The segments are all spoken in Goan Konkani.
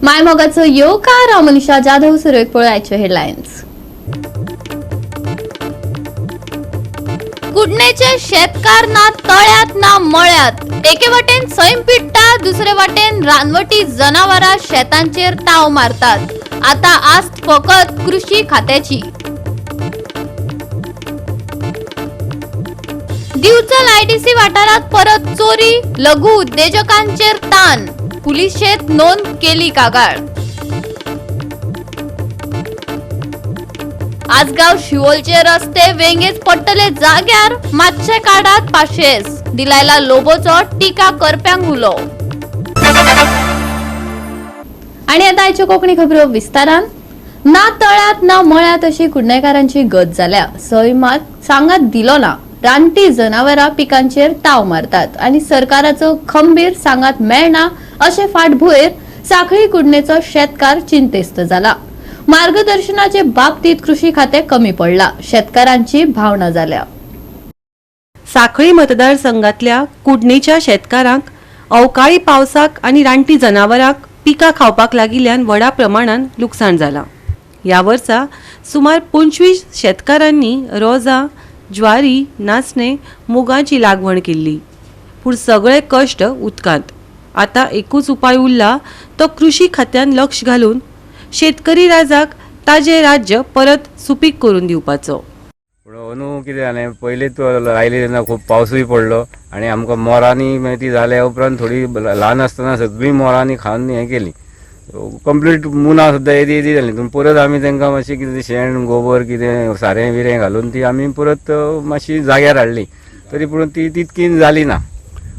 मायमोगाचो येवकार. हांव मनीषा जाधव. सुरवेक पळोवया आयच्यो हेडलायन्स. कुडणेचे शेतकार ना तळ्यात ना मळ्यात. एके वाटेन सैम पिडटा, दुसरे वाटेन रानवटी जनावरां शेतांचेर ताव मारतात. आता आस्त फकत कृषी खात्याची. दिवचल आयडीसी वाठारात परत चोरी. लघु उद्देजकांचेर ताण. पुलिशेत नोंद केली कागाळ. आजगाव शिवोलचे रस्ते वेंगेच पडटले जाग्यार, मातशे काडात पाशेस. दिलायला लोबोचो टिका करप्यांक उलो. आणि आता आयच्यो कोंकणी खबरो विस्तारान. ना तळ्यात ना मळ्यात अशी कुडणेकारांची गत जाल्या. सैमात सांगात दिलो ना. रानटी जनावरां पिकांचेर ताव मारतात आणि सरकाराचो खंबीर सांगात मेळना अशे फाटभुंयेर साखळी कुडणेचो शेतकार चिंतेस्त जाला. मार्गदर्शनाचे बाबतीत कृषी खाते कमी पडला, शेतकारांची भावना जाल्या. साखळी मतदारसंघातल्या कुडणेच्या शेतकारांक अवकाळी पावसाक आनी रानटी जनावरांक पिकां खावपाक लागिल्ल्यान व्हडा प्रमाणान लुकसाण जालां. ह्या वर्सा सुमार 25 शेतकारांनी रोजां, ज्वारी, नाचणे, मुगाची लागवण केल्ली, पूण सगळे कश्ट उदकांत. आतां एकूच उपाय उरला, तो कृषी खात्यान लक्ष घालून शेतकरी राजाक ताजें राज्य परत सुपीक करून दिवपाचो. पूण अंदू कितें जालें, पयलींच लायली तेन्ना खूब पावसूय पडलो आनी आमकां मोरांनी मागीर ती जाल्या उपरांत थोडी ल्हान आसतना सगळीं मोरांनी खावन हें केली कंप्लीट. मुनां सुद्दां येदी येदी जाली. पूण परत आमी तांकां मातशें कितें शेण, गोबर, कितें सारें बिरें घालून ती आमी परत मातशी जाग्यार हाडली. तरी पूण ती तितकी जाली ना.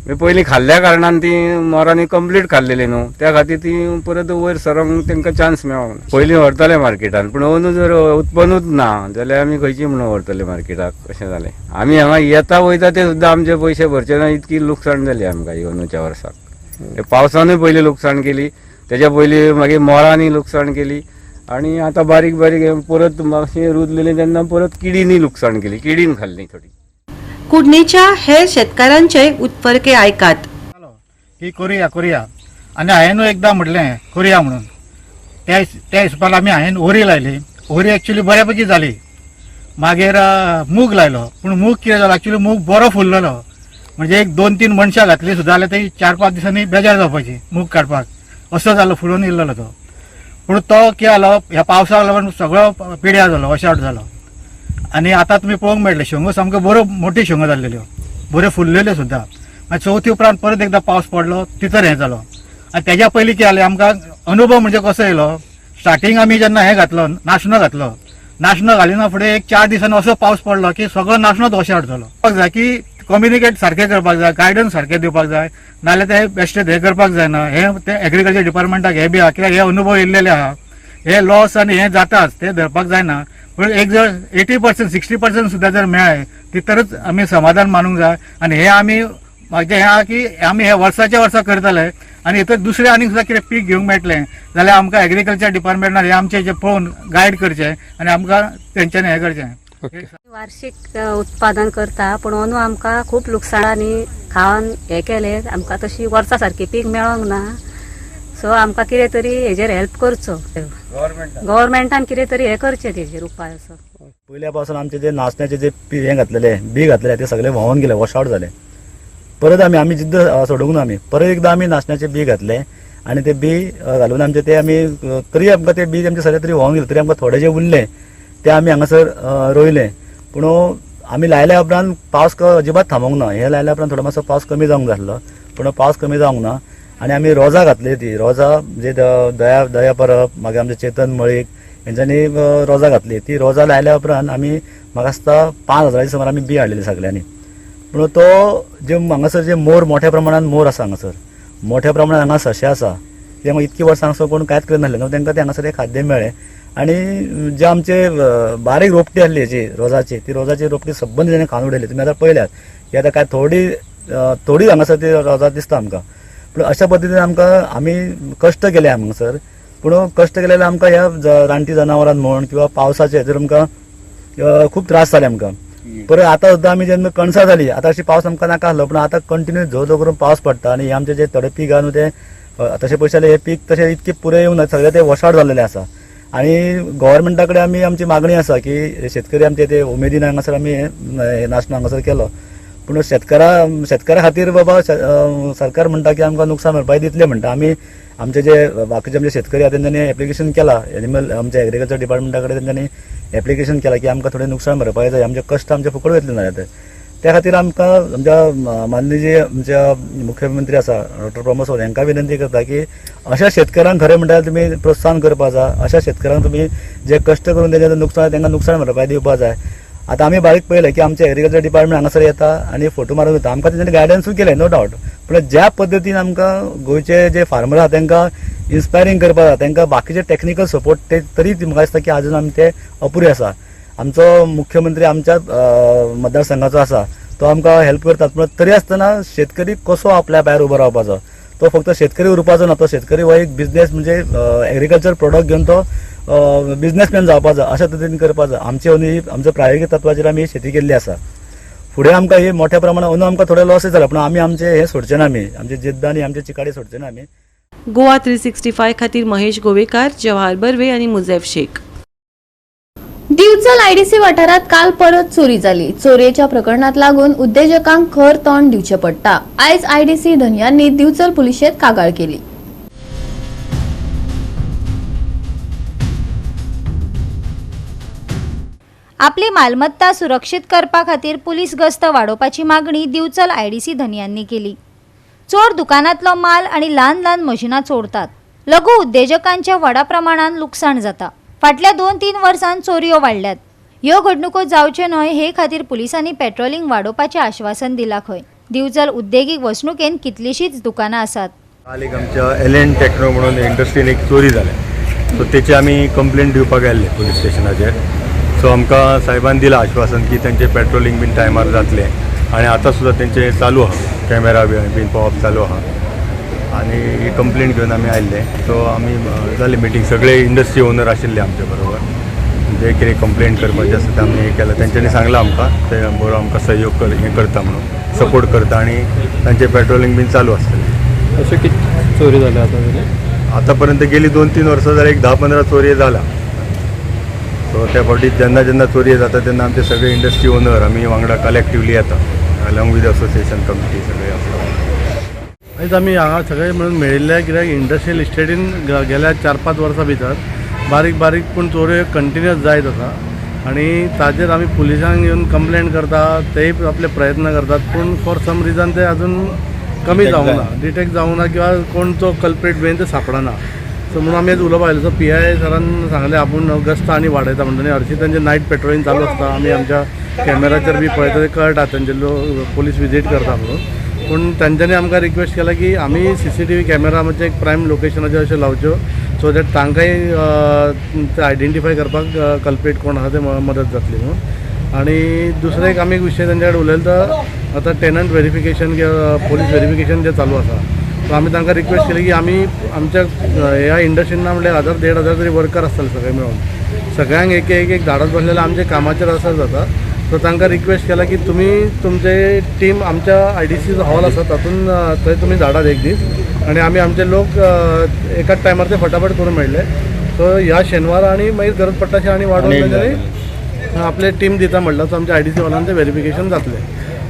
मागीर पयलीं खाल्ल्या कारणान ती मोरांनी कंप्लीट खाल्लेली न्हू, त्या खातीर ती परत वयर सरोंक तांकां चान्स मेळोंक ना. पयलीं व्हरताले मार्केटान, पूण अंदू जर उत्पन्नूच ना जाल्यार आमी खंयची म्हणून व्हरतले मार्केटाक, अशें जालें. आमी हांगा येता वयता ते सुद्दां आमचे पयशे भरचे ना, इतकी लुकसाण जाली आमकां ही अंदूच्या वर्साक. हे पावसानूय पयलीं लुकसाण केली, तेच्या पयलीं मागीर मोरांनी लुकसाण केली आनी आतां बारीक बारीक हे परत मातशें रुजलेलें तेन्ना परत किडींनी लुकसाण केली, किडीन खाल्ली थोडी. कुडणेच्या हेर शेतकारांचे उत्फर्के आयकात. जालो की करुया करुया आनी हांवें एकदां म्हटलें करुया म्हणून. त्या त्या हिसपान आमी हांवें ओरी लायली. ओरी एक्चुली बऱ्या पैकी जाली. मागीर मूग लायलो, पूण मूग कितें जालो, एक्चुली मूग बरो फुल्लेलो. म्हणजे एक दोन तीन मनशां घातली सुद्दां जाल्यार ती 4-5 दिसांनी बेजार जावपाची मूग काडपाक, असो जालो, फुलून येयल्लो तो. पूण तो कितें जालो, ह्या पावसाक लागून सगळो पिड्यार जालो, वॉश आवट जालो. आनी आतां तुमी पळोवंक मेळटले, शेंगो सामक्यो बऱ्यो मोट्यो शेंगो जाल्लेल्यो, बऱ्यो फुल्लेल्यो सुद्दां. मागीर चवथी उपरांत परत एकदां पावस पडलो, तितर हें जालो. आनी तेज्या पयलीं कितें जालें, आमकां अनुभव म्हणजे कसो येयलो, स्टार्टींग आमी जेन्ना हें घातलो, नाशणो घातलो, नाशणो घालिना फुडें एक 4 दिसांनी असो पावस पडलो की सगळो नाशणोच वॉश आवट जालो. करपाक जाय की कम्युनिकेट सारकें करपाक जाय, गायडन्स सारकें दिवपाक जाय, नाल्यार ते बेश्टें हें करपाक जायना. हें ते एग्रीकल्चर डिपार्टमेंटाक हें बी आहा, कित्याक हे अनुभव येयल्लेले आहा. हे लॉस आनी हें जाताच, ते धरपाक जायना. पूण एक जर 80% 60% सुद्दां जर मेळ्ळें तितरच आमी समाधान मानूंक जाय. आनी हे आमी म्हाजें हें आहा की आमी हे वर्साच्या वर्सा करतले आनी हितर दुसरें आनीक सुद्दां कितें पीक घेवंक मेळटलें जाल्यार आमकां एग्रीकल्चर डिपार्टमेंटान हे आमचें जें पळोवन गायड करचें आनी आमकां तेंच्यांनी हें करचें. वार्षिक उत्पादन करता, पूण अंदू आमकां खूब लुकसाणांनी खावन हें केलें. आमकां तशी वर्सा सारकी पीक मेळोंक ना. सो आमकां कितें तरी हेजेर हेल्प करचो गव्हर्मेंटान, कितें तरी हें करचें तेजेर उपाय असो. पयल्या पावसान आमचे जे नाचण्याचे जे हें घातलेले, बी घातलेले, ते सगळे व्हांवन गेले, वॉश आवट जाले. परत आमी आमी जिद्द सोडूंक ना. आमी परत एकदां आमी नाचण्याचे बी घातले आनी ते बी घालून आमचे ते आमी तरी आमकां ते बी आमचे सगळे तरी व्हांवन गेले, तरी आमकां थोडे जे उरले ते आमी हांगासर रोयले. पूण आमी लायल्या उपरांत पावस अजिबात थांबोंक ना. हें लायल्या उपरांत थोडो मातसो पावस कमी जावंक जाय आसलो, पूण पावस कमी जावंक ना. आनी आमी रोजां घातली. ती रोजां म्हणजे दया दया परब, मागीर आमचे चेतन मळीक हेंच्यांनी रोजां घातली. ती रोजां लायल्या उपरांत आमी म्हाका दिसता 5 हजाराच्या सुमार आमी बी हाडलेली सगळ्यांनी. पूण तो जे हांगासर जे मोर मोठ्या प्रमाणान मोर आसा, हांगासर मोठ्या प्रमाणान हांगा सशे आसा, ते इतकी वर्सां हांगासर कोण कांयच करनासले न्हू, तांकां ते हांगासर एक खाद्य मेळ्ळें. आनी जे आमचे बारीक रोपटी आसली हेची रोजाची, ती रोजाची रोपटी सबंद तेणें खावन उडयली. तुमी आतां पळयल्यात की आतां काय थोडी थोडी हांगासर ती रोजां दिसता आमकां. पूण अशा पद्दतीन आमकां आमी कश्ट केले हांगासर. पूण कश्ट केलेले आमकां ह्या रानटी जनावरां म्हण किंवा पावसाचे जर आमकां खूब त्रास जाले आमकां. परत आतां सुद्दां आमी जेन्ना कणसां जाली, आतां अशी पावस आमकां नाका आसलो, पूण आतां कंटिन्यू झो झो करून पावस पडटा आनी हे आमचे जे थोडे पीक आहा न्हू ते तशें पळयत जाल्यार हें पीक तशें इतकें पुरें येवंक ना, सगळें तें वॉश आवट जाल्लेलें आसा. आनी गोवोरमेंटा कडेन आमी आमची मागणी आसा की शेतकरी आमचे ते उमेदीन हांगासर आमी हें नाशणो हांगासर केलो, पूण शेतकारा खातीर बाबा सरकार म्हणटा की आमकां नुकसान भरपाई दितले म्हणटा. आमी आमचे जे बाकीचे आमचे शेतकरी आसा तेंच्यांनी एप्लिकेशन केला एनिमल आमच्या एग्रीकल्चर डिपार्टमेंटा कडेन तेंच्यांनी एप्लिकेशन केला की आमकां थोडें नुकसान भरपाई जाय, आमचे कश्ट आमचे फुकट वयतले ना जाल्यार. त्या खातीर आमकां आमच्या माननीय जे आमच्या मुख्यमंत्री आसा डॉक्टर प्रमोद सावंत हांकां विनंती करता की अशा शेतकऱ्यांक खरें म्हणल्यार तुमी प्रोत्साहन करपा जाय, अशा शेतकऱ्यांक तुमी जे कश्ट करून तेंचें नुकसान तांकां नुकसान भरपाई दिवपा जाय. आतां आमी बारीक पळयलें की आमचें एग्रीकल्चर डिपार्टमेंट हांगासर येता आनी फोटो मारून वता, आमकां तेंच्यांनी गायडन्सूय केलें नो डावट, पूण ज्या पद्दतीन आमकां गोंयचे जे फार्मर आसा तांकां इन्स्पायरींग करपाक जाय, तांकां बाकीचे टॅक्निकल सपोर्ट ते तरी म्हाका दिसता की आजून आमी ते अपुरे आसा. आमचो मुख्यमंत्री आमच्या मतदारसंघाचो आसा, तो आमकां हेल्प करतात, पूण तरी आसतना शेतकरी कसो आपल्या पांयार उबो रावपाचो, तो फक्त शेतकरी उरपाचो ना, तो शेतकरी हो एक बिजनेस म्हणजे एग्रीकल्चर प्रोडक्ट घेवन तो बिजनेसमॅन जावपाचो, अशा पद्दतीन करपाचो. आमचे अंदू आमच्या प्रायोगीक तत्वाचेर आमी शेती केल्ली आसा. फुडें आमकां हे मोठ्या प्रमाणात अंदू आमकां थोडे लॉसूय जाला, पूण आमी आमचे हें सोडचे ना, आमी आमचे जिद्द आनी आमचे चिकाडी सोडचे ना आमी. गोवा 365 खातीर महेश गोवेकार, जवाहर बर्वे आनी मुझेफ शेख. दिवचल आयडीसी वाठारात काल परत चोरी जाली. चोरयेच्या प्रकरणात लागून उद्देजकांक खर तोंड दिवचें पडटा. आयज आयडीसी धनयांनी दिवचल पुलिशेत कागाळ केली. आपली मालमत्ता सुरक्षीत करपा खातीर पुलीस गस्त वाडोवपाची मागणी दिवचल आयडीसी धनयांनी केली. चोर दुकानांतलो माल आनी ल्हान ल्हान मशिनां चोरतात. लघु उद्देजकांचे व्हडा प्रमाणान लुकसाण जाता. फाटल्या 2-3 वर्सांत चोरयो वाडल्यात. ह्यो घडणुको जावच्यो न्हय हे खातीर पुलिसांनी पेट्रोलिंग वाडोवपाचें आश्वासन दिलां खंय. दिवचल उद्देगीक वसणुकेंत कितलींशींच दुकानां आसात. काल एक आमच्या एल एन टेक्नो म्हणून इंडस्ट्रीन एक चोरी जाल्या, सो तेची आमी कंप्लेन दिवपाक आयिल्ले पुलीस स्टेशनाचेर. सो आमकां साहेबान दिलां आश्वासन की तेंचें पेट्रोलिंग बीन टायमार जातलें आनी आतां सुद्दां तेंचें चालू आहा, कॅमेरा बीन पळोवप चालू आहा आनी ही कंप्लेन घेवन आमी आयिल्ले. सो आमी जाली मिटींग, सगळे इंडस्ट्री ओनर आशिल्ले आमचे बरोबर, जे कितें कंप्लेन करपाचें आसा तें आमी हें केलां. तेंच्यांनी सांगलां आमकां ते बरो आमकां सहयोग हें करता म्हणून, सपोर्ट करता आनी तांचें पेट्रोलिंग बीन चालू आसतलें. अश्यो कित चोरी जाल्या आतां तरी? आतापर्यंत गेली 2-3 वर्सां जाल्यार एक 10-15 चोरयो जाला. सो त्या फावटी जेन्ना जेन्ना चोरयो जाता तेन्ना आमचे सगळे इंडस्ट्री ओनर आमी वांगडा कलेक्टिवली येता, अलॉंग विथ असोसिएशन कमिटी सगळे आसता. आयज आमी हांगा सगळे म्हणून मेळिल्ले कित्याक इंडस्ट्रियल इस्टेटीन गेल्या 4-5 वर्सां भितर बारीक बारीक पूण चोरयो कंटिन्युअस जायत आसा आनी ताजेर आमी पुलिसांक येवन कंप्लेन करता, तेय आपले प्रयत्न करतात, पूण फॉर सम रिजन ते अजून कमी जावंक ना, डिटेक्ट जावंक ना किंवा कोण तो कल्प्रेट बीन ते सापडना. सो म्हणून आमी आज उलोवपाक आयले. सो PI सरान सांगलें आपूण गस्त आनी वाडयता म्हणून, आनी हरशीं तेंचे नायट पेट्रोलिंग चालू आसता, आमी आमच्या कॅमेराचेर बी पळयता ते कळटा तेंचे लोक पोलीस विजीट करता म्हणून. पूण तेंच्यांनी आमकां रिक्वेस्ट केला की आमी CCTV camera म्हणजे एक प्रायम लोकेशनाचेर अशें लावच्यो सो that तांकांय ते आयडेंटिफाय करपाक कल्प्रेट कोण आसा ते मदत जातली म्हणून. आनी दुसरें एक आमी एक विशय तेंच्या कडेन उलयलो तर आतां टेनंट वेरिफिकेशन किंवा पोलीस वेरिफिकेशन जें चालू आसा, सो आमी तांकां रिक्वेस्ट केली की आमी आमच्या ह्या इंडस्ट्रीन ना म्हणल्यार 1000-1500 तरी वर्कर आसतले सगळे मेळून, सगळ्यांक एक एक एक धाडत बसलें जाल्यार आमच्या कामाचेर असर जाता. सो तांकां रिक्वेस्ट केला की तुमी तुमचे टीम आमच्या IDCचो हॉल आसा तातूंत थंय तुमी धाडात एक दीस आनी आमी आमचे लोक एकाच टायमार ते फटाफट करून मेळ्ळे. सो ह्या शेनवार आनी मागीर गरज पडटा अशें आनी वाडोवन तेंच्यांनी आपले टीम दिता म्हणल्यार सो आमच्या IDC हॉलान ते वेरिफिकेशन जातलें.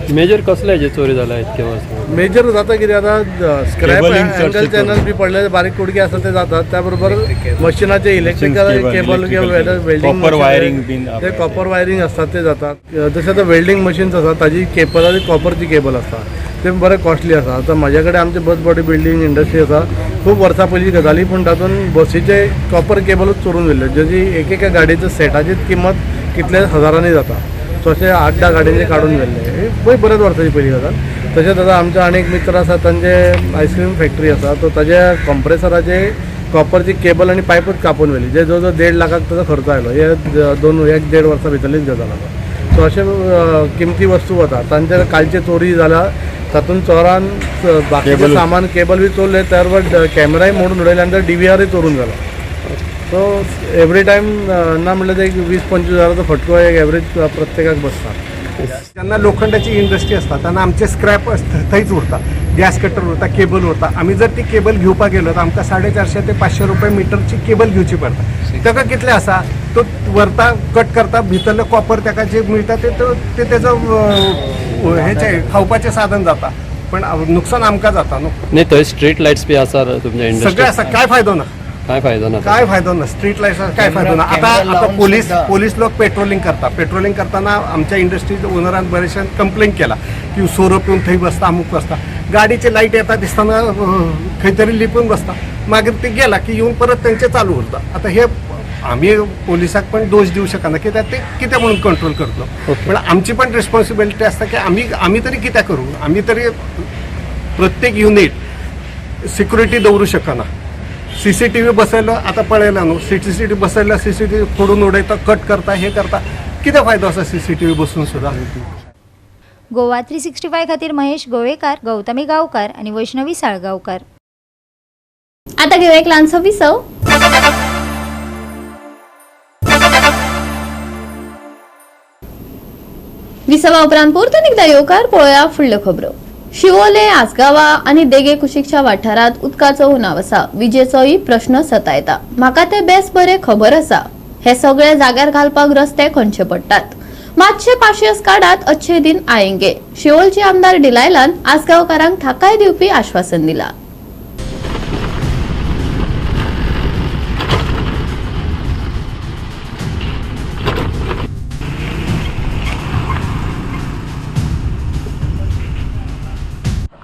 मेजर कसले हेजे चोरी जाल्या इतके वर्सां? मेजर जाता कितें आतां स्क्रॅप एंगल चॅनल बी पडले बारीक कुडके आसा ते जातात, त्या बरोबर मशिनाचे इलेक्ट्रिकल केबल किंवा वेल्डिंग कॉपर वायरिंग बीन ते कॉपर वायरिंग आसता ते जातात. जशें आतां वेल्डिंग मशीन्स आसा ताजी केबल कॉपरची केबल आसता ते बरें कॉस्टली आसा. आतां म्हाज्या कडेन आमचे बस बॉडी बिल्डींग इंडस्ट्री आसा, खूब वर्सां पयलीं गजाली, पूण तातूंत बसीचे कॉपर केबलूच चोरून व्हेल्ले, जेजी एक एका गाडयेचो सेटाचीच किंमत कितले हजारांनी जाता. सो अशें 8-10 गाडयांचे काडून व्हेल्ले, पळय बऱ्याच वर्सांची पयली गजाल. तशेंच आतां आमचे आनी एक मित्र आसा तांचे आयस्क्रीम फॅक्टरी आसा, तो ताज्या कॉम्प्रेसराचे कॉपरची केबल आनी पायपूच कापून व्हेली, जे जवळ जवळ 1.5 लाखाक ताजो खर्च आयलो. हे 1-1.5 वर्सां भितरलीच गजाल आसा. सो अशे किमती वस्तू वता तांचे. कालचे चोरी जाल्या तातूंत चोरान बाकीचें सामान केबल बी चोरले, त्या बरोबर कॅमेराय मोडून उडयले आनी DVRय चोरून जालो. सो एवरी टायम ना म्हणल्यार एक 20-25 हजाराचो फटको एक एवरेज प्रत्येकाक बसता. ज्यांना लोखंडाची इंडस्ट्री असतात त्यांना आमचे स्क्रॅप थंयच उरता, गॅस कटर उरता, केबल उरता. आमी जर ती केबल घेवपाक गेलो तर आमकां 450 ते 500 रुपया मिटरची केबल घेवची पडटा. ताका कितलें आसा, तो व्हरता, कट करता, भितरलें कॉपर ताका जे मेळटा ते ते तेजो हेचें खावपाचें साधन जाता, पण नुकसान आमकां जाता न्हू. न्ही, थंय स्ट्रीट लायट्स बी आसा तुमच्या इंडस्ट्री? सगळें आसा, काय फायदो ना. काय फायदो ना? काय फायदो ना, स्ट्रीट लायट्स काय फायदो ना. आतां आतां पोलीस पोलीस लोक पेट्रोलिंग करता. पेट्रोलिंग करतना आमच्या इंडस्ट्रीज ओनरान बरेचशे कंप्लेन केला की सोरो पिवन थंय बसता, अमूक बसता, गाडीचे लायट येता दिसतना खंय तरी लिपून बसता, मागीर ते गेला की येवन परत तेंचे चालू उरता. आतां हे आमी पोलिसाक पण दोश दिवं शकना, कित्याक ते कितें म्हणून कंट्रोल करतलो? पण आमची पण रिस्पॉन्सिबिलिटी आसता की आमी आमी तरी कित्याक करूं? आमी तरी प्रत्येक युनीट सिक्युरिटी दवरूं शकना. सीसीटीव्ही बसयलो, आतां पळयला न्हू, सीसीटीव्ही बसयलो, सीसीटीव्ही फोडून उडयता, कट करता, हे करता. कितें फायदो आसा सीसीटीव्ही बसून सुद्दां? गोवा 365 खातीर महेश गोवेकार, गौतमी गांवकार आनी वैष्णवी साळगांवकार. आता घेऊया एक ल्हानसो विसव. विसवा उपरांत परतून एकदा येवकार. पळोवया फुडल्यो खबरो. शिवोले, आसगांवा आनी देगे कुशीकच्या वाठारांत उदकाचो उणाव आसा. विजेचोय प्रश्न सतायता. म्हाका ते बेस बरें खबर आसा. हे सगळे जाग्यार घालपाक रस्ते खणचे पडटात. मातशे पाशियस काडात, अच्छे दिन आएंगे. शिवोलचे आमदार डिलायलान आसगांवकारांक थाकाय दिवपी आश्वासन दिला.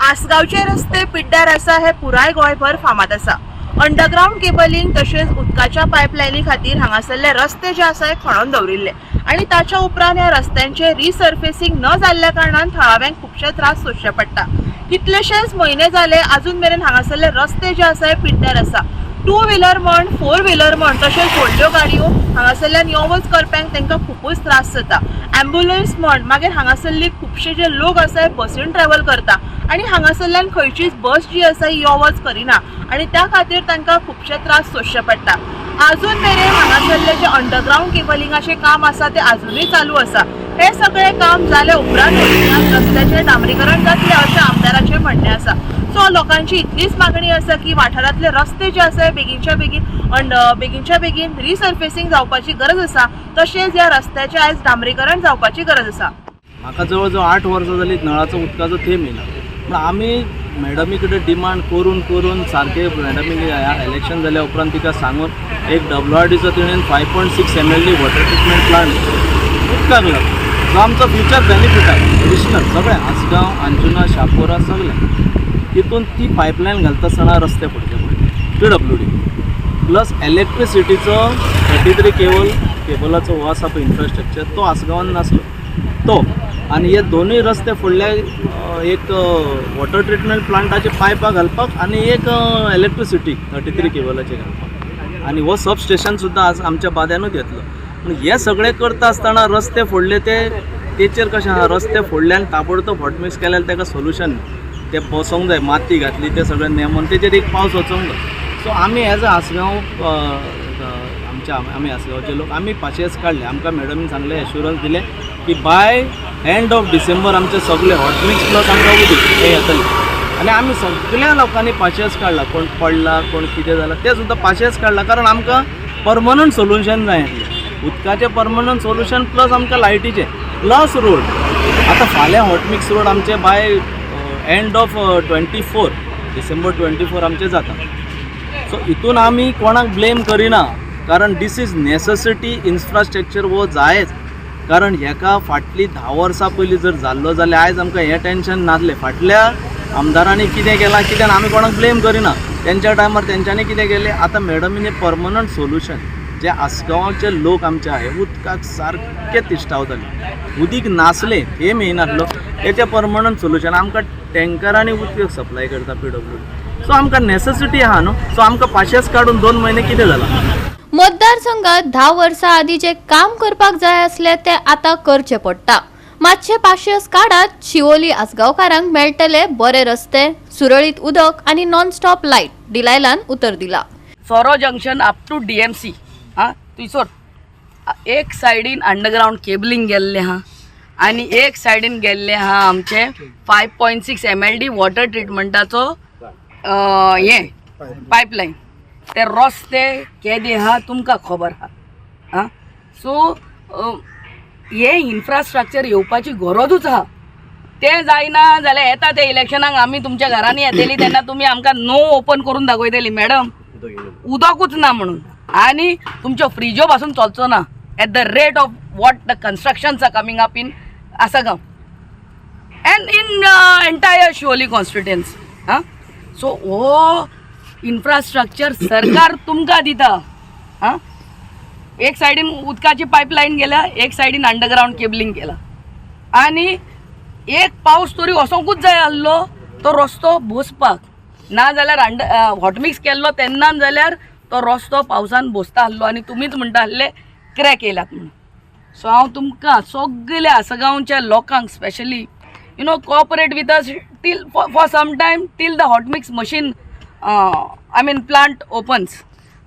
आसगांवचे रस्ते पिड्ड्यार आसा हे पुराय गोंयभर फामाद आसा. अंडरग्रावंड केबलिंग तशेंच उदकाच्या पायपलायनी खातीर हांगासरले रस्ते जे आसा हे खणोन दवरिल्ले आनी ताच्या उपरांत ह्या रस्त्यांचे रिसर्फेसिंग न जाल्ल्या कारणान थळाव्यांक खुबशे त्रास सोंसचे पडटा. कितलेशेच म्हयने जाले अजून मेरेन हांगासरले रस्ते जे आसा हे पिड्ड्यार आसा. टू व्हिलर म्हण, फोर व्हिलर म्हण, तशेंच व्हडल्यो गाडयो हांगासरल्यान यो वच करप्यांक तांकां खुबूच त्रास जाता. ॲम्ब्युलन्स म्हण, मागीर हांगासरली खुबशे जे लोक आसा हे बसीन ट्रॅवल करता आनी हांगासरल्यान खंयचीच बस जी आसा ही यो वच करिना आनी त्या खातीर तांकां खुबशे त्रास सोंसचे पडटा. आजून मेरेन हांगासरले जे अंडरग्रावंड केबलिंगाचें काम आसा तें आजुनूय चालू आसा. हे सगळें काम जाले उपरांत रस्त्याचें डांबरीकरण जातलें अशें आमदाराचें म्हणणें आसा. सो लोकांची इतलीच मागणी आसा की वाठारांतले रस्ते जे आसा बेगीनच्या बेगीन बेगीनच्या बेगीन रिसर्फेसिंग जावपाची गरज आसा, तशेंच ह्या रस्त्याचें आयज डांबरीकरण जावपाची गरज आसा. म्हाका जवळ जवळ 8 वर्सां जालीं नळाचो उदकाचो थेंब येयना, पूण आमी मॅडमी कडेन डिमांड करून करून सारकें मॅडमीन इलेक्शन जाल्या उपरांत तिका सांगून एक WRDचो तिणें 5.6 MLD water treatment plant उदकाक लागलो, जो आमचो फ्युचर बेनिफीट आसा एडिशनल सगळें आसगांव, अंजुना, शापोरा सगळें. तितून ती पायपलायन घालता आसतना रस्ते पडचे पडले PWD plus इलेक्ट्रिसिटीचो 33 केबलाचो हो आसा पळय इन्फ्रास्ट्रक्चर तो आसगांवान नासलो तो, आनी हे दोनूय रस्ते फुडले एक वॉटर ट्रिटमेंट प्लांटाचे पायपां घालपाक आनी एक इलेक्ट्रिसिटी 33 केबलाचे घालपाक, आनी हो सब स्टेशन सुद्दां आज आमच्या बाद्यानूच येतलो. पूण हे सगळें करता आसतना रस्ते फोडले ते तेचेर कशें आहा, रस्ते फोडले आनी ताबडतोब हॉटमिक्स केल्यार ताका सोल्युशन ना, ते बसोंक जाय, माती घातली ते सगळें नेमून तेचेर एक पावस वचोंक जाय. सो आमी एज अ आसगांव आमच्या आमी आसगांवचे लोक आमी पाशेंस काडले. आमकां मॅडमीन सांगलें, एश्युरन्स दिलें की बाय एंड ऑफ डिसेंबर आमचे सगळे हॉटमिक्स प्लस आमकां उदीक हें येतलें, आनी आमी सगळ्या लोकांनी पाशेंस काडला, कोण पडला कोण कितें जालां तें सुद्दां पाशेंस काडला, कारण आमकां परमनंट सोल्युशन जाय आसलें, उदकाचें परमनंट सोल्युशन प्लस आमकां लायटीचें प्लस रोड. आतां फाल्यां हॉटमिक्स रोड आमचे बाय एंड ऑफ 24 डिसेंबर 24 आमचे जाता. सो हितून आमी कोणाक ब्लेम करिना, कारण this is necessity infrastructure हो जायच, कारण हेका फाटलीं 10 वर्सां पयलीं जर जाल्लो जाल्यार आयज आमकां हें टेंशन नासलें. फाटल्या आमदारांनी कितें केलां कितें आमी कोणाक ब्लेम करिना, तेंच्या टायमार तेंच्यांनी कितें केलें. आतां मॅडमीन परमनंट सोल्युशन जे आसगांवचे लोक आमचे आहे उदकाक सारके तिश्ठावताले, उदीक नासलें थेंब येयनासलो, तेचें परमनंट सोल्युशन आमकां टँकरांनी उदक सप्लाय करता PWD. सो आमकां नेसेसिटी आहा न्हू, सो आमकां पाशेंस काडून 2 म्हयने कितें जालां. मतदारसंघात 10 वर्सां आदी जे काम करपाक जाय आसले ते आतां करचे पडटा. मातशे पाशियस काडात, शिवोली आसगांवकारांक मेळटले बरे रस्ते, सुरळीत उदक आनी नॉनस्टॉप लायट, डिलायलान उतर दिला. सोरो जंक्शन अप टू DMC आं थंयसर एक सायडीन अंडरग्रावंड केबलिंग गेल्लें आहा, आनी एक सायडीन गेल्ले आहा आमचे 5.6 MLD water ट्रिटमेंटाचो हें पायपलायन. ते रस्ते केदे आहा तुमकां खबर आहा. आं, सो हे इन्फ्रास्ट्रक्चर येवपाची गरजूच आहा. तें जायना जाल्यार येता ते इलेक्शनाक आमी तुमच्या घरांनी येतली तेन्ना तुमी आमकां नो ओपन करून दाखयतली मॅडम उदकूच ना म्हणून, आनी तुमच्यो फ्रिजो पासून चलचो ना at the rate of what the constructions are coming up in Assagao and in entire Siolim constituency. आं, सो हो इन्फ्रास्ट्रक्चर सरकार तुमकां दिता. आं, एक सायडीन उदकाची पायपलायन गेल्या, एक सायडीन अंडरग्रावंड केबलिंग केला, आनी एक पावस तरी वचोंकूच जाय आसलो तो रस्तो बसपाक, ना जाल्यार हॉटमिक्स केल्लो तेन्ना जाल्यार तो रस्तो पावसान बसता आसलो आनी तुमीच म्हणटा आसले क्रॅक येयल्यात म्हणून. सो हांव तुमकां सगल्या आसगांवच्या लोकांक specially you know cooperate with us till for some time till the hot mix machine I mean plant opens.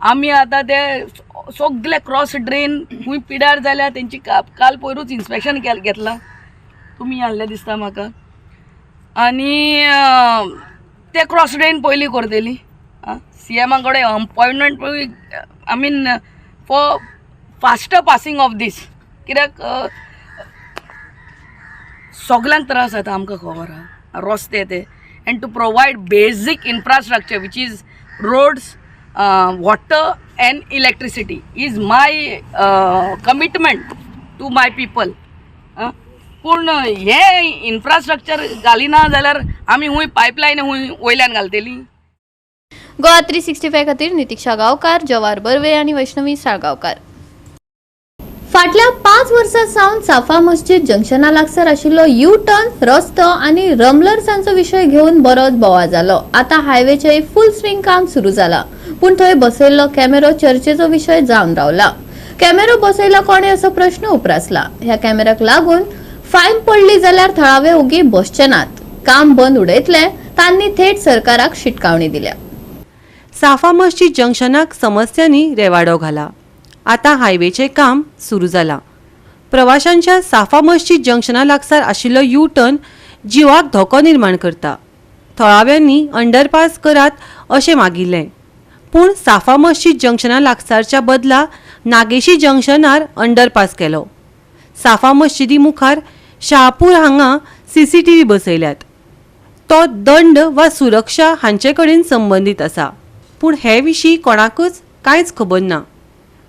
आमी आतां ते सगले क्रॉस ड्रेन खूंय पिड्यार जाल्या तेंची काल पयरूच इन्स्पेक्शन घेतलां, तुमी आहले दिसता म्हाका, आनी ते क्रॉस ड्रेन पयलीं करतली. आं, सीएमा कडेन appointment I mean for faster passing of this, कित्याक सगल्यांक त्रास जाता आमकां खबर आहा रस्ते ते, and to provide basic infrastructure which is roads, water and electricity is my commitment to my people. पूण हे इन्फ्रास्ट्रक्चर घालिना जाल्यार आमी खूंय पायपलायन खूंय वयल्यान घालतली. गोवा 365 खातीर नितिक्षा गांवकार, जवार बर्वे आनी वैष्णवी साळगांवकार. फाटल्या 5 वर्सां सावन साफा मस्जिद जंक्शना लागसार आशिल्लो यू टर्न रस्तो आनी रमलर्सांचो विशय घेवन बरोच बोवाळ जालो. आतां हायवेचें फुल स्विंग काम सुरू जाला, पूण थंय बसयल्लो कॅमेरो चर्चेचो विशय जावन रावला. कॅमेरो बसयला कोणे असो प्रश्न उप्रासला. ह्या कॅमेऱ्याक लागून फायन पडली जाल्यार थळावे ओगी बसचे नात, काम बंद उडयतले. तांणी थेट सरकाराक शिटकावणी दिल्या. साफा मस्जिद जंक्शनाक समस्यांनी रेवाडो घाला. आतां हायवेचें काम सुरू जालां. प्रवाशांच्या साफा मस्जिद जंक्शना लागसार आशिल्लो यू टर्न जिवाक धोको निर्माण करता. थळाव्यांनी अंडरपास करात अशें मागिल्लें, पूण साफा मस्जिद जंक्शना लागसारच्या बदला नागेशी जंक्शनार अंडरपास केलो. साफा मस्जिदी मुखार शाहपूर हांगा CCTV बसयल्यात. तो दंड वा सुरक्षा हांचे कडेन संबंदीत आसा, पूण हे विशीं कोणाकूच कांयच खबर ना.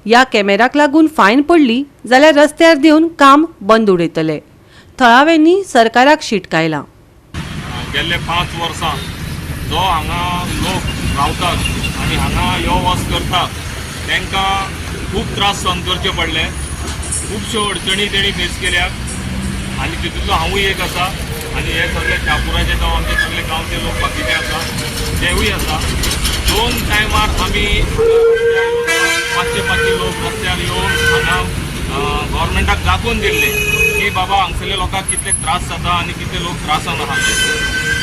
ह्या कॅमेराक लागून फायन पडली जाल्यार रस्त्यार देवन काम बंद उडयतले. थळाव्यांनी सरकाराक शिटकायलां. गेल्ले 5 वर्सां जो हांगा लोक रावतात आनी हांगा यो वच करतात तांकां खूब त्रास सहन करचे पडले. खुबश्यो अडचणी तेणी फेस केल्यात आनी तितूंतलो हांवूय एक आसा आनी हे सगळे शापुराचे जावं आमचे सगळे गांवचे लोक बाकीचे आसा तेवूय आसा. 2 टायमार आमी 500-500 लोक रस्त्यार येवन हांगा गव्हर्मेंटाक दाखोवन दिल्ले की बाबा हांगसरले लोकांक कितले त्रास जाता आनी कितले लोक त्रासान आहा.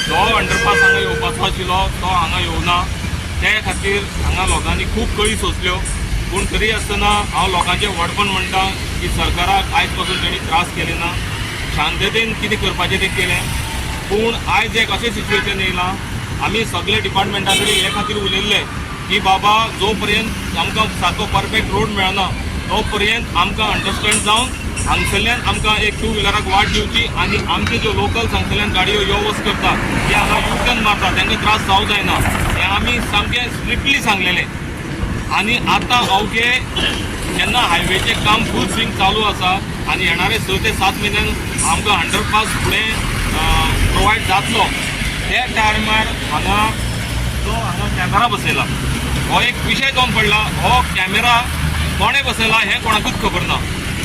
जो अंडरपास हांगा येवपाचो आशिल्लो तो हांगा येवना, ते खातीर हांगा लोकांनी खूब कळी सोंसल्यो. पूण तरी आसतना हांव लोकांचें व्हडपण म्हणटा की सरकाराक आयज पासून तेणी त्रास केले ना, शांततेन कितें करपाचें तें केलें. पूण आयज एक अशें सिच्युएशन येयलां, आमी सगळे डिपार्टमेंटा कडेन हे खातीर उलयल्ले की बाबा जो पर्यंत आमकां सारको परफेक्ट रोड मेळना तो पर्यंत आमकां अंडरस्टँड जावन हांगसरल्यान आमकां एक 2 व्हिलराक वाट दिवची आनी आमचे ज्यो लोकल्स हांगसरल्यान गाडयो यो वच करता ते हांगा यू टर्न मारता तांकां त्रास जावं जायना हें आमी सामकें स्ट्रिक्टली सांगलेलें. आनी आतां अवघे जेन्ना हायवेचें काम फूल स्विंग चालू आसा आनी येणारे 6 ते 7 म्हयन्यान आमकां अंडरपास फुडें प्रोवायड जातलो, त्या टायमार हांगा जो हांगा कॅमेरा बसयला हो एक विशय जावन पडला. हो कॅमेरा कोणें बसयला हें कोणाकूच खबर ना.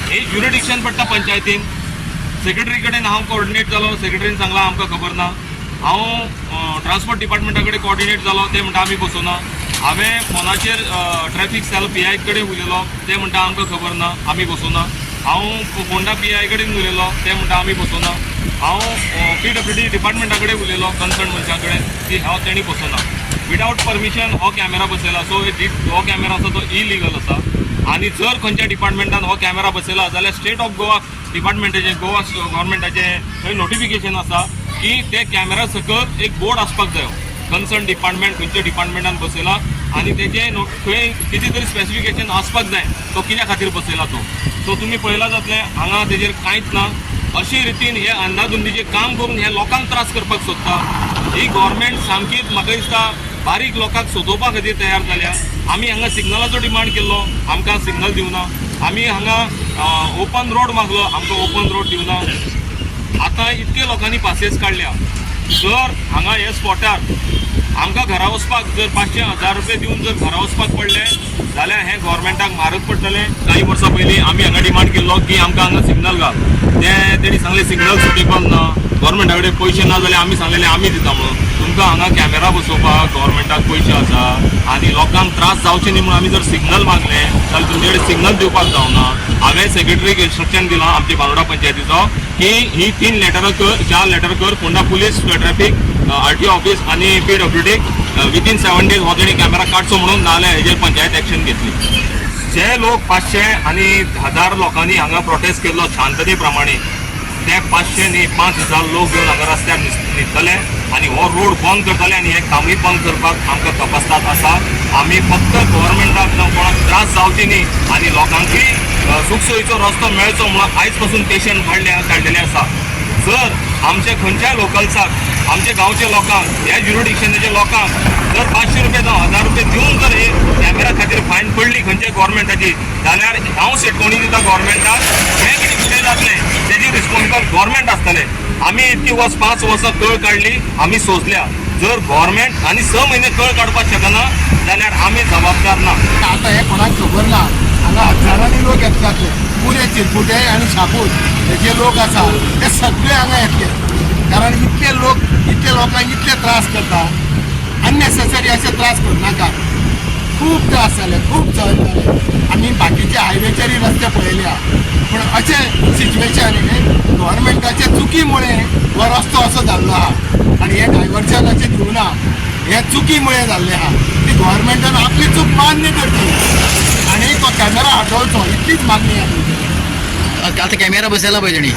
हे ज्युरिडिक्शन पडटा पंचायतीन. सेक्रेटरी कडेन हांव कोऑर्डिनेट जालो, सेक्रेटरीन सांगलां आमकां खबर ना. हांव ट्रान्सपोर्ट डिपार्टमेंटा कडेन कोऑर्डिनेट जालो, ते म्हणटा आमी बसोना. हांवें फोनाचेर ट्रॅफिक सेल PI कडेन उलयलो, ते म्हणटा आमकां खबर ना, आमी बसोना. हांव फोंडा PI कडेन उलयलो, ते म्हणटा आमी बसोना. हांव PWD डिपार्टमेंटा कडेन उलयलो कन्सर्न मनशा कडेन की हांव तेणी बसोना. विदावट परमिशन हो कॅमेरा बसयला. सो हो कॅमेरा आसा तो इलिगल आसा. आनी जर खंयच्या डिपार्टमेंटान हो कॅमेरा बसयला जाल्यार स्टेट ऑफ गोवा डिपार्टमेंटाचें, गोवा गव्हर्मेंटाचें थंय नोटिफिकेशन आसा की ते कॅमेरा सकयल एक बोर्ड आसपाक जायो, कन्सर्न डिपार्टमेंट खंयच्या डिपार्टमेंटान बसयला आनी तेजें खंय कितें तरी स्पेसिफिकेशन आसपाक जाय तो कित्या खातीर बसयला तो. सो तुमी पळयला जातलें हांगा तेजेर कांयच ना. अशे रितीन हे अंदाधुंदीचें काम करून हे लोकांक त्रास करपाक सोदता. ही गव्हर्मेंट सामकीच म्हाका दिसता बारीक लोकांक सोदोवपा खातीर तयार जाल्या. आमी हांगा सिग्नलाचो डिमांड केल्लो, आमकां सिग्नल दिवना. आमी हांगा ओपन रोड मागलो, आमकां ओपन रोड दिवना. आतां इतके लोकांनी पासियेस काडल्या. जर हांगा हे स्पॉटार आमकां घरा वचपाक जर 500-1000 रुपये दिवन जर घरा वचपाक पडलें जाल्यार हें गव्हर्मेंटाक म्हारग पडटलें. कांय वर्सां पयलीं आमी हांगा डिमांड केल्लो की आमकां हांगा सिग्नल घाल, ते तेणी सांगलें सिग्नल सुटेबल ना, गव्हर्मेंटा कडेन पयशे ना जाल्यार आमी सांगलेले आमी दिता म्हणून. तुमकां हांगा कॅमेरा बसोवपाक गव्हर्मेंटाक पयशे आसा आनी लोकांक त्रास जावचे न्ही म्हणून आमी जर सिग्नल मागलें जाल्यार तुमचे कडेन सिग्नल दिवपाक जावना. हांवें सेक्रेटरीक इन्स्ट्रक्शन दिलां आमचे बानोडा पंचायतीचो की ही 3 लेटरां कर, 4 लेटर कर Ponda police, traffic, RTO office आनी पीडब्ल्यूडीक विदीन 7 डेज हो तेणी कॅमेरा काडचो म्हणून, नाजाल्यार हेजेर पंचायत एक्शन घेतली. जे लोक 500 आनी 1000 लोकांनी हांगा प्रोटेस्ट केल्लो शांतते प्रमाणे, ते 500 न्ही 5000 लोक घेवन हांगा रस्त्यार न्हिदतले आनी हो रोड बंद करतले आनी हें कामूय बंद करपाक आमकां तपासतात आसा. आमी फक्त गव्हर्मेंटाक जावं कोणाक त्रास जावचे न्ही आनी लोकांकूय सुखसोयीचो रस्तो मेळचो म्हणून आयज पासून पेशंट काडलेले आसा. जर आमच्या खंयच्याय लोकल्साक, आमच्या गांवच्या लोकांक, ह्या ज्युरिडिक्शनाच्या लोकांक जर 500 रुपये जावं 1000 रुपये दिवन जर हे कॅमेरा खातीर फायन पडली खंयच्याय गव्हर्मेंटाची जाल्यार हांव शेटवणी दिता गव्हर्मेंटाक, हें कितें फुडें जातलें तेजी रिस्पॉन्सिबल गव्हर्मेंट आसतलें. आमी इतकी वर्स 5 वर्सां कळ काडली, आमी सोंसल्या. जर गव्हर्मेंट आनी 6 म्हयने कळ काडपाक शकना जाल्यार आमी जबाबदार ना. आतां हें कोणाक खबर ना, हांगा हजारांनी लोक येतले, पुरे चिरपुटे आनी शापूर हे जे लोक आसा ते सगळे हांगा येतले, कारण इतले लोक इतले लोकांक इतले त्रास करता, अननेसेसरी अशे त्रास करनाका. खूब त्रास जाले, खूब सहन जाले. आमी बाकीचे हायवेचेरय रस्ते पळयल्या, पूण अशें सिच्युएशन हे गव्हर्मेंटाचे चुकीमुळे हो रस्तो असो जाल्लो आहा आनी हे डायवर्जन अशें दिवना, हे चुकीमुळे जाल्लें आहा. ती गव्हर्मेंटान आपली चूक मान्य करची आनी तो कॅमेरा हटोवचो, इतलीच मागणी आहा. आतां कॅमेरा बसयला पळय तेणी,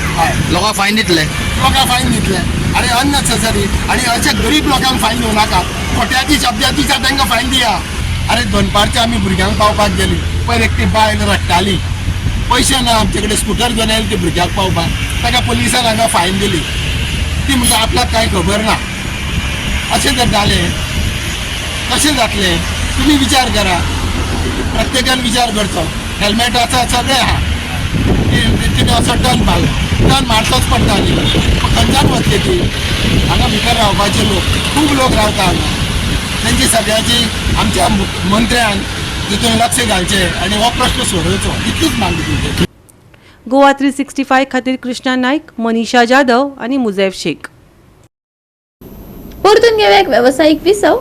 लोकांक फायन दितले, लोकांक फायन दितले आनी अननेसेसरी आनी अशे गरीब लोकांक फायन दिवं नाका. खोट्याची शब्दाची तांकां फायन दिया. अरे दनपारचे आमी भुरग्यांक पावपाक गेली, पयर एकटी बायल रडटाली, पयशे ना आमचे कडेन, स्कुटर घेवन आयली ती भुरग्याक पावपाक, ताका पुलिसान हांगा फायन दिली. ती म्हणटा आपल्याक कांय खबर ना. अशें जर जालें कशें जातलें तुमी विचार करा. प्रत्येकान विचार करचो. हेल्मेट आसा सगळें आहा, तिणें असो टर्न मारलो, टर्न मारचोच पडटा न्ही, खंयच्यान वतली ती. हांगा भितर रावपाचे लोक खूब लोक रावता हांगा, तेंची सगळ्याची आमच्या मंत्र्यान तितून लक्ष घालचें आनी हो प्रश्न सोडोवचो, इतलीच मागणी तुमची. गोवा 365 खातीर कृष्णा नायक, मनीषा जाधव आनी मुजैफ शेख. परतून घेवया एक वेवसायीक विसव.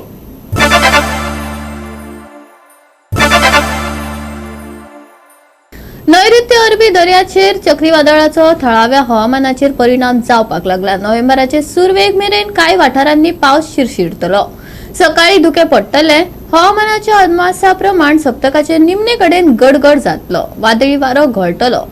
नैऋत्य अरबी दर्याचेर चक्रीवादळाचो थळाव्या हवामानाचेर परिणाम जावपाक लागला. नोव्हेंबराचे सुरवेक मेरेन कांय वाठारांनी पावस शिरशिरतलो, सकाळी धुके पडटले. हवामानाच्या अदमासा प्रमाण सप्तकाचे निमणे कडेन गडगड जातलो, वादळी वारो घोळटलो.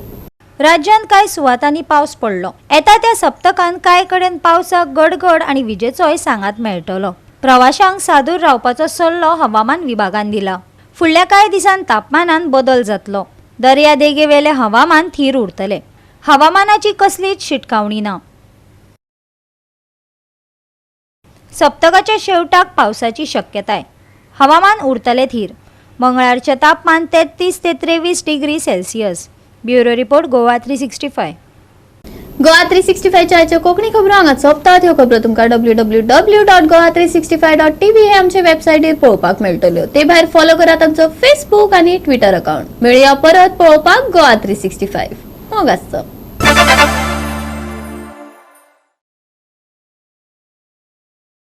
राज्यांत कांय सुवातांनी पावस पडलो. येता त्या सप्तकांत कांय कडेन पावसाक गडगड आनी विजेचोय सांगात मेळटलो. प्रवाशांक सादूर रावपाचो सल्लो हवामान विभागान दिला. फुडल्या कांय दिसांत तापमानांत बदल जातलो. दर्यादेगेवेले हवामान थीर उरतले. हवामानाची कसलीच शिटकावणी ना. सप्तकाच्या शेवटाक पावसाची शक्यताय. हवामान उरतले थीर. मंगळारचें तापमान 33 ते 23 degree Celsius. Bureau report, Goa 365. Goa 365 आयच्यो कोंकणी खबरो हांगा सोंपतात. ह्यो खबरो तुमकां www.goa365.tv हे आमचे वेबसायटीर पळोवपाक मेळटल्यो. ते भायर फॉलो करात आमचो फेसबूक आनी ट्विटर अकाउंट. मेळया परत पळोवपाक गोवा 365. मोग आसचो.